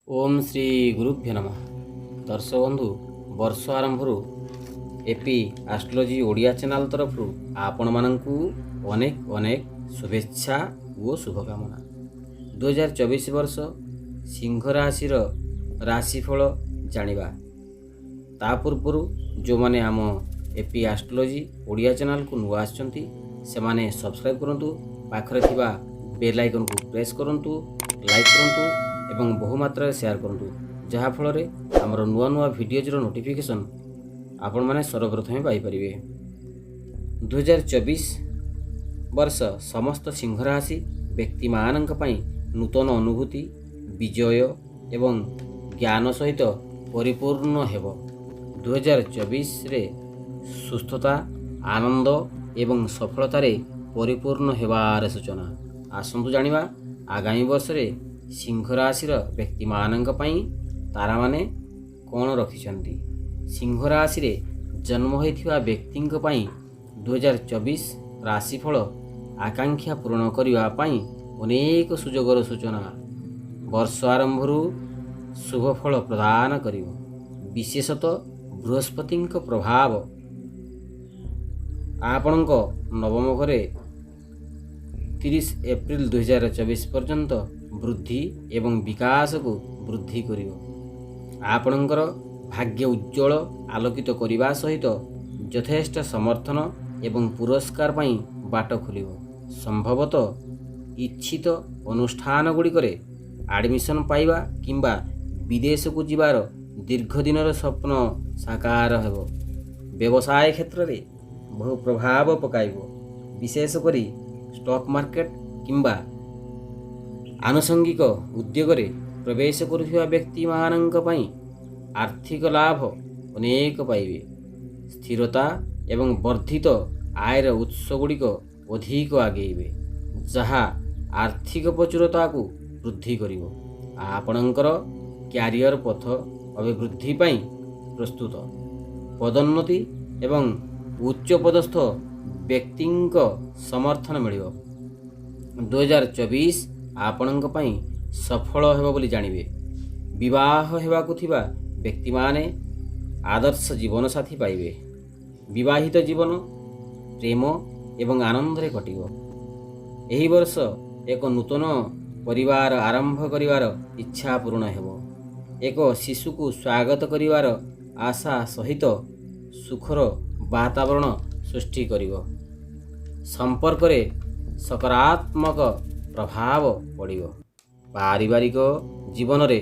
ଓମ୍ ଶ୍ରୀ ଗୁରୁଭ୍ୟ ନମଃ। ଦର୍ଶକ ବନ୍ଧୁ, ବର୍ଷ ଆରମ୍ଭରୁ ଏପି ଆଷ୍ଟ୍ରୋଲୋଜି ଓଡ଼ିଆ ଚ୍ୟାନେଲ୍ ତରଫରୁ ଆପଣମାନଙ୍କୁ ଅନେକ ଅନେକ ଶୁଭେଚ୍ଛା ଓ ଶୁଭକାମନା। 2024 ବର୍ଷ ସିଂହ ରାଶିର ରାଶିଫଳ ଜାଣିବା। ତା ପୂର୍ବରୁ ଯେଉଁମାନେ ଆମ ଏପି ଆଷ୍ଟ୍ରୋଲୋଜି ଓଡ଼ିଆ ଚ୍ୟାନେଲ୍କୁ ନୂଆ ଆସିଛନ୍ତି, ସେମାନେ ସବସ୍କ୍ରାଇବ୍ କରନ୍ତୁ, ପାଖରେ ଥିବା ବେଲ୍ ଆଇକନ୍କୁ ପ୍ରେସ୍ କରନ୍ତୁ, ଲାଇକ୍ କରନ୍ତୁ ଏବଂ ବହୁ ମାତ୍ରାରେ ସେୟାର କରନ୍ତୁ, ଯାହାଫଳରେ ଆମର ନୂଆ ନୂଆ ଭିଡ଼ିଓଜର ନୋଟିଫିକେସନ୍ ଆପଣମାନେ ସର୍ବପ୍ରଥମେ ପାଇପାରିବେ। 2024 ବର୍ଷ ସମସ୍ତ ସିଂହ ରାଶି ବ୍ୟକ୍ତିମାନଙ୍କ ପାଇଁ ନୂତନ ଅନୁଭୂତି, ବିଜୟ ଏବଂ ଜ୍ଞାନ ସହିତ ପରିପୂର୍ଣ୍ଣ ହେବ। 2024ରେ ସୁସ୍ଥତା, ଆନନ୍ଦ ଏବଂ ସଫଳତାରେ ପରିପୂର୍ଣ୍ଣ ହେବାର ସୂଚନା। ଆସନ୍ତୁ ଜାଣିବା, ଆଗାମୀ ବର୍ଷରେ ସିଂହ ରାଶିର ବ୍ୟକ୍ତିମାନଙ୍କ ପାଇଁ ତାରାମାନେ କ'ଣ ରଖିଛନ୍ତି। ସିଂହ ରାଶିରେ ଜନ୍ମ ହୋଇଥିବା ବ୍ୟକ୍ତିଙ୍କ ପାଇଁ 2024 ରାଶିଫଳ ଆକାଂକ୍ଷା ପୂରଣ କରିବା ପାଇଁ ଅନେକ ସୁଯୋଗର ସୂଚନା। ବର୍ଷ ଆରମ୍ଭରୁ ଶୁଭ ଫଳ ପ୍ରଦାନ କରିବ। ବିଶେଷତଃ ବୃହସ୍ପତିଙ୍କ ପ୍ରଭାବ ଆପଣଙ୍କ ନବମ ଘରେ 30 ଏପ୍ରିଲ 2024 ପର୍ଯ୍ୟନ୍ତ ବୃଦ୍ଧି ଏବଂ ବିକାଶକୁ ବୃଦ୍ଧି କରିବ। ଆପଣଙ୍କର ଭାଗ୍ୟ ଉଜ୍ଜଳ ଆଲୋକିତ କରିବା ସହିତ ଯଥେଷ୍ଟ ସମର୍ଥନ ଏବଂ ପୁରସ୍କାର ପାଇଁ ବାଟ ଖୋଲିବ। ସମ୍ଭବତଃ ଇଚ୍ଛିତ ଅନୁଷ୍ଠାନ ଗୁଡ଼ିକରେ ଆଡ଼ମିସନ୍ ପାଇବା କିମ୍ବା ବିଦେଶକୁ ଯିବାର ଦୀର୍ଘ ଦିନର ସ୍ୱପ୍ନ ସାକାର ହେବ। ବ୍ୟବସାୟ କ୍ଷେତ୍ରରେ ବହୁ ପ୍ରଭାବ ପକାଇବ। ବିଶେଷ କରି ଷ୍ଟକ୍ ମାର୍କେଟ କିମ୍ବା ଆନୁଷଙ୍ଗିକ ଉଦ୍ୟୋଗରେ ପ୍ରବେଶ କରୁଥିବା ବ୍ୟକ୍ତିମାନଙ୍କ ପାଇଁ ଆର୍ଥିକ ଲାଭ ଅନେକ ପାଇବେ। ସ୍ଥିରତା ଏବଂ ବର୍ଦ୍ଧିତ ଆୟର ଉତ୍ସ ଗୁଡ଼ିକ ଅଧିକ ଆଗେଇବେ, ଯାହା ଆର୍ଥିକ ପ୍ରଚୁରତାକୁ ବୃଦ୍ଧି କରିବ। ଆପଣଙ୍କର କ୍ୟାରିୟର ପଥ ଅଭିବୃଦ୍ଧି ପାଇଁ ପ୍ରସ୍ତୁତ। ପଦୋନ୍ନତି ଏବଂ ଉଚ୍ଚ ପଦସ୍ଥ ବ୍ୟକ୍ତିଙ୍କ ସମର୍ଥନ ମିଳିବ। 2024 ଆପଣଙ୍କ ପାଇଁ ସଫଳ ହେବ ବୋଲି ଜାଣିବେ। ବିବାହ ହେବାକୁ ଥିବା ବ୍ୟକ୍ତିମାନେ ଆଦର୍ଶ ଜୀବନସାଥୀ ପାଇବେ। ବିବାହିତ ଜୀବନ ପ୍ରେମ ଏବଂ ଆନନ୍ଦରେ କଟିବ। ଏହି ବର୍ଷ ଏକ ନୂତନ ପରିବାର ଆରମ୍ଭ କରିବାର ଇଚ୍ଛା ପୂରଣ ହେବ। ଏକ ଶିଶୁକୁ ସ୍ୱାଗତ କରିବାର ଆଶା ସହିତ ସୁଖର ବାତାବରଣ ସୃଷ୍ଟି କରିବ। ସମ୍ପର୍କରେ ସକାରାତ୍ମକ ପ୍ରଭାବ ପଡ଼ିବ। ପାରିବାରିକ ଜୀବନରେ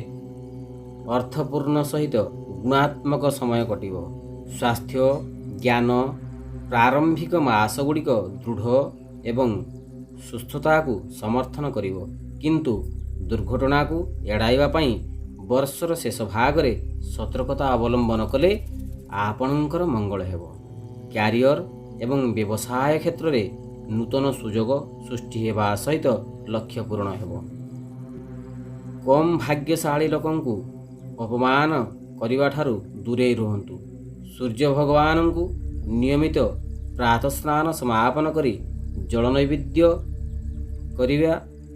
ଅର୍ଥପୂର୍ଣ୍ଣ ସହିତ ଗୁଣାତ୍ମକ ସମୟ କଟିବ। ସ୍ୱାସ୍ଥ୍ୟ ଜ୍ଞାନ ପ୍ରାରମ୍ଭିକ ମାସ ଗୁଡ଼ିକ ଦୃଢ଼ ଏବଂ ସୁସ୍ଥତାକୁ ସମର୍ଥନ କରିବ, କିନ୍ତୁ ଦୁର୍ଘଟଣାକୁ ଏଡ଼ାଇବା ପାଇଁ ବର୍ଷର ଶେଷ ଭାଗରେ ସତର୍କତା ଅବଲମ୍ବନ କଲେ ଆପଣଙ୍କର ମଙ୍ଗଳ ହେବ। କ୍ୟାରିୟର ଏବଂ ବ୍ୟବସାୟ କ୍ଷେତ୍ରରେ ନୂତନ ସୁଯୋଗ ସୃଷ୍ଟି ହେବା ସହିତ ଲକ୍ଷ୍ୟ ପୂରଣ ହେବ। କମ୍ ଭାଗ୍ୟଶାଳୀ ଲୋକଙ୍କୁ ଅପମାନ କରିବାଠାରୁ ଦୂରେଇ ରୁହନ୍ତୁ। ସୂର୍ଯ୍ୟ ଭଗବାନଙ୍କୁ ନିୟମିତ ପ୍ରାତଃ ସ୍ନାନ ସମାପନ କରି ଜଳ ନୈବେଦ୍ୟ କରିବା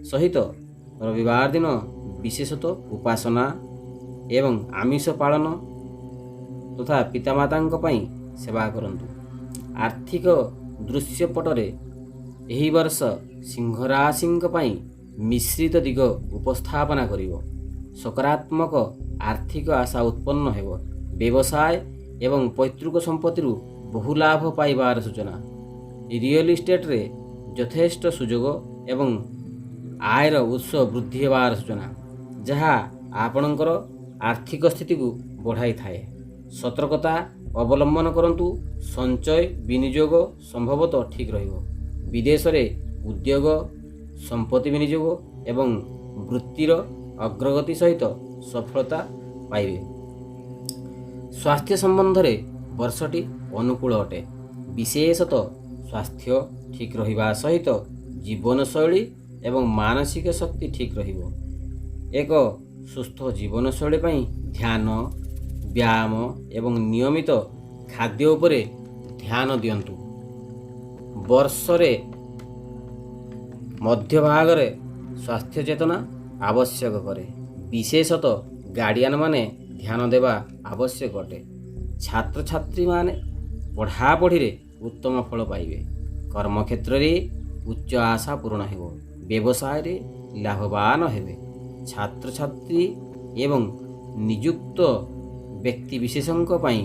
ସହିତ ରବିବାର ଦିନ ବିଶେଷତଃ ଉପାସନା ଏବଂ ଆମିଷ ପାଳନ ତଥା ପିତାମାତାଙ୍କ ପାଇଁ ସେବା କରନ୍ତୁ। ଆର୍ଥିକ ଦୃଶ୍ୟପଟରେ ଏହି ବର୍ଷ ସିଂହରାଶିଙ୍କ ପାଇଁ ମିଶ୍ରିତ ଦିଗ ଉପସ୍ଥାପନା କରିବ। ସକାରାତ୍ମକ ଆର୍ଥିକ ଆଶା ଉତ୍ପନ୍ନ ହେବ। ବ୍ୟବସାୟ ଏବଂ ପୈତୃକ ସମ୍ପତ୍ତିରୁ ବହୁ ଲାଭ ପାଇବାର ସୂଚନା। ରିଅଲ ଇଷ୍ଟେଟରେ ଯଥେଷ୍ଟ ସୁଯୋଗ ଏବଂ ଆୟର ଉତ୍ସ ବୃଦ୍ଧି ହେବାର ସୂଚନା, ଯାହା ଆପଣଙ୍କର ଆର୍ଥିକ ସ୍ଥିତିକୁ ବଢ଼ାଇଥାଏ। ସତର୍କତା ଅବଲମ୍ବନ କରନ୍ତୁ। ସଞ୍ଚୟ ବିନିଯୋଗ ସମ୍ଭବତଃ ଠିକ୍ ରହିବ। ବିଦେଶରେ ଉଦ୍ୟୋଗ, ସମ୍ପତ୍ତି ବିନିଯୋଗ ଏବଂ ବୃତ୍ତିର ଅଗ୍ରଗତି ସହିତ ସଫଳତା ପାଇବେ। ସ୍ୱାସ୍ଥ୍ୟ ସମ୍ବନ୍ଧରେ ବର୍ଷଟି ଅନୁକୂଳ ଅଟେ। ବିଶେଷତଃ ସ୍ୱାସ୍ଥ୍ୟ ଠିକ୍ ରହିବା ସହିତ ଜୀବନଶୈଳୀ ଏବଂ ମାନସିକ ଶକ୍ତି ଠିକ୍ ରହିବ। ଏକ ସୁସ୍ଥ ଜୀବନଶୈଳୀ ପାଇଁ ଧ୍ୟାନ, ବ୍ୟାୟାମ ଏବଂ ନିୟମିତ ଖାଦ୍ୟ ଉପରେ ଧ୍ୟାନ ଦିଅନ୍ତୁ। ବର୍ଷରେ ମଧ୍ୟଭାଗରେ ସ୍ୱାସ୍ଥ୍ୟ ଚେତନା ଆବଶ୍ୟକ କରେ, ବିଶେଷତଃ ଗାର୍ଡ଼ିଆନମାନେ ଧ୍ୟାନ ଦେବା ଆବଶ୍ୟକ ଅଟେ। ଛାତ୍ରଛାତ୍ରୀମାନେ ପଢ଼ାପଢ଼ିରେ ଉତ୍ତମ ଫଳ ପାଇବେ। କର୍ମକ୍ଷେତ୍ରରେ ଉଚ୍ଚ ଆଶା ପୂରଣ ହେବ। ବ୍ୟବସାୟରେ ଲାଭବାନ ହେବେ। ଛାତ୍ରଛାତ୍ରୀ ଏବଂ ନିଯୁକ୍ତ ବ୍ୟକ୍ତିବିଶେଷଙ୍କ ପାଇଁ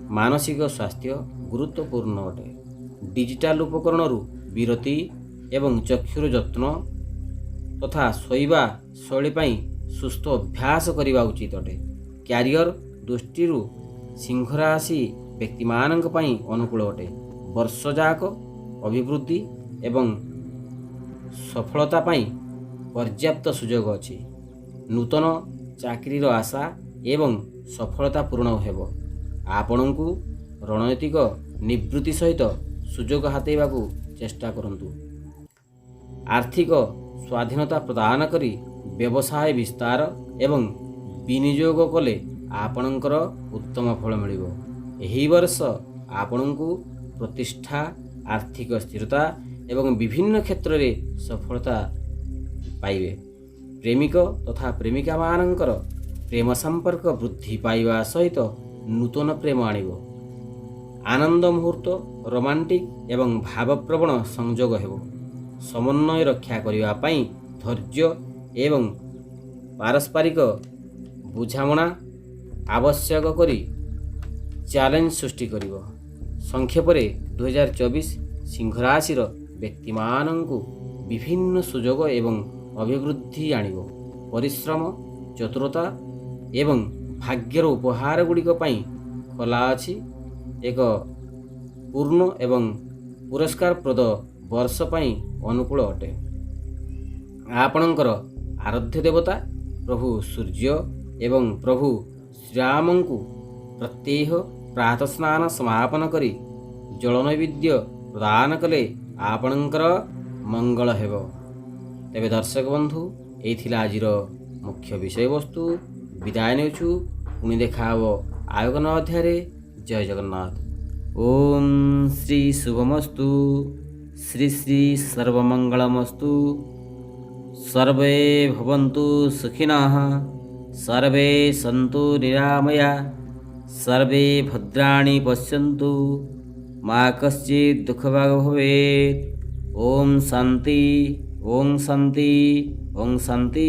ମାନସିକ ସ୍ୱାସ୍ଥ୍ୟ ଗୁରୁତ୍ୱପୂର୍ଣ୍ଣ ଅଟେ। ଡିଜିଟାଲ ଉପକରଣରୁ ବିରତି ଏବଂ ଚକ୍ଷୁର ଯତ୍ନ ତଥା ଶୋଇବା ଶୈଳୀ ପାଇଁ ସୁସ୍ଥ ଅଭ୍ୟାସ କରିବା ଉଚିତ ଅଟେ। କ୍ୟାରିୟର ଦୃଷ୍ଟିରୁ ସିଂହରାଶି ବ୍ୟକ୍ତିମାନଙ୍କ ପାଇଁ ଅନୁକୂଳ ଅଟେ। ବର୍ଷଯାକ ଅଭିବୃଦ୍ଧି ଏବଂ ସଫଳତା ପାଇଁ ପର୍ଯ୍ୟାପ୍ତ ସୁଯୋଗ ଅଛି। ନୂତନ ଚାକିରିର ଆଶା ଏବଂ ସଫଳତା ପୂରଣ ହେବ। ଆପଣଙ୍କୁ ରଣନୈତିକ ନିବୃତ୍ତି ସହିତ ସୁଯୋଗ ହାତେଇବାକୁ ଚେଷ୍ଟା କରନ୍ତୁ। ଆର୍ଥିକ ସ୍ୱାଧୀନତା ପ୍ରଦାନ କରି ବ୍ୟବସାୟ ବିସ୍ତାର ଏବଂ ବିନିଯୋଗ କଲେ ଆପଣଙ୍କର ଉତ୍ତମ ଫଳ ମିଳିବ। ଏହି ବର୍ଷ ଆପଣଙ୍କୁ ପ୍ରତିଷ୍ଠା, ଆର୍ଥିକ ସ୍ଥିରତା ଏବଂ ବିଭିନ୍ନ କ୍ଷେତ୍ରରେ ସଫଳତା ପାଇବେ। ପ୍ରେମିକ ତଥା ପ୍ରେମିକାମାନଙ୍କର ପ୍ରେମ ସମ୍ପର୍କ ବୃଦ୍ଧି ପାଇବା ସହିତ ନୂତନ ପ୍ରେମ ଆଣିବ। ଆନନ୍ଦ ମୁହୂର୍ତ୍ତ, ରୋମାଣ୍ଟିକ୍ ଏବଂ ଭାବପ୍ରବଣ ସଂଯୋଗ ହେବ। ସମନ୍ୱୟ ରକ୍ଷା କରିବା ପାଇଁ ଧୈର୍ଯ୍ୟ ଏବଂ ପାରସ୍ପରିକ ବୁଝାମଣା ଆବଶ୍ୟକ କରି ଚ୍ୟାଲେଞ୍ଜ ସୃଷ୍ଟି କରିବ। ସଂକ୍ଷେପରେ, 2024 ସିଂହରାଶିର ବ୍ୟକ୍ତିମାନଙ୍କୁ ବିଭିନ୍ନ ସୁଯୋଗ ଏବଂ ଅଭିବୃଦ୍ଧି ଆଣିବ। ପରିଶ୍ରମ, ଚତୁରତା ଏବଂ ଭାଗ୍ୟର ଉପହାର ଗୁଡ଼ିକ ପାଇଁ ଖୋଲା ଅଛି। ଏକ ପୂର୍ଣ୍ଣ ଏବଂ ପୁରସ୍କାରପ୍ରଦ ବର୍ଷ ପାଇଁ ଅନୁକୂଳ ଅଟେ। ଆପଣଙ୍କର ଆରାଧ୍ୟ ଦେବତା ପ୍ରଭୁ ସୂର୍ଯ୍ୟ ଏବଂ ପ୍ରଭୁ ଶ୍ରୀରାମଙ୍କୁ ପ୍ରତ୍ୟହ ପ୍ରାତଃ ସ୍ନାନ ସମାପନ କରି ଜଳ ନୈବେଦ୍ୟ ପ୍ରଦାନ କଲେ ଆପଣଙ୍କର ମଙ୍ଗଳ ହେବ। ତେବେ ଦର୍ଶକ ବନ୍ଧୁ, ଏଇ ଥିଲା ଆଜିର ମୁଖ୍ୟ ବିଷୟବସ୍ତୁ। ବିଦାୟ ନେଉଛୁ। ପୁଣି ଦେଖା ହେବ ଆଉ ଏକ ନୂଆ ଅଧ୍ୟାୟରେ। ଜୟ ଜଗନ୍ନାଥ। ଓମ୍ ଶ୍ରୀ ଶୁଭମସ୍ତୁ। ଶ୍ରୀ ଶ୍ରୀ ସର୍ବମଙ୍ଗଳମସ୍ତୁ। ସର୍ବେ ଭବନ୍ତୁ ସୁଖିନଃ, ସର୍ବେ ସନ୍ତୁ ନିରାମୟା, ସର୍ବେ ଭଦ୍ରାଣି ପଶ୍ୟନ୍ତୁ, ମା କଶ୍ଚିତ୍ ଦୁଃଖଭାଗ ଭବେତ୍। ଓମ୍ ଶାନ୍ତି, ଓମ୍ ଶାନ୍ତି, ଓମ୍ ଶାନ୍ତି।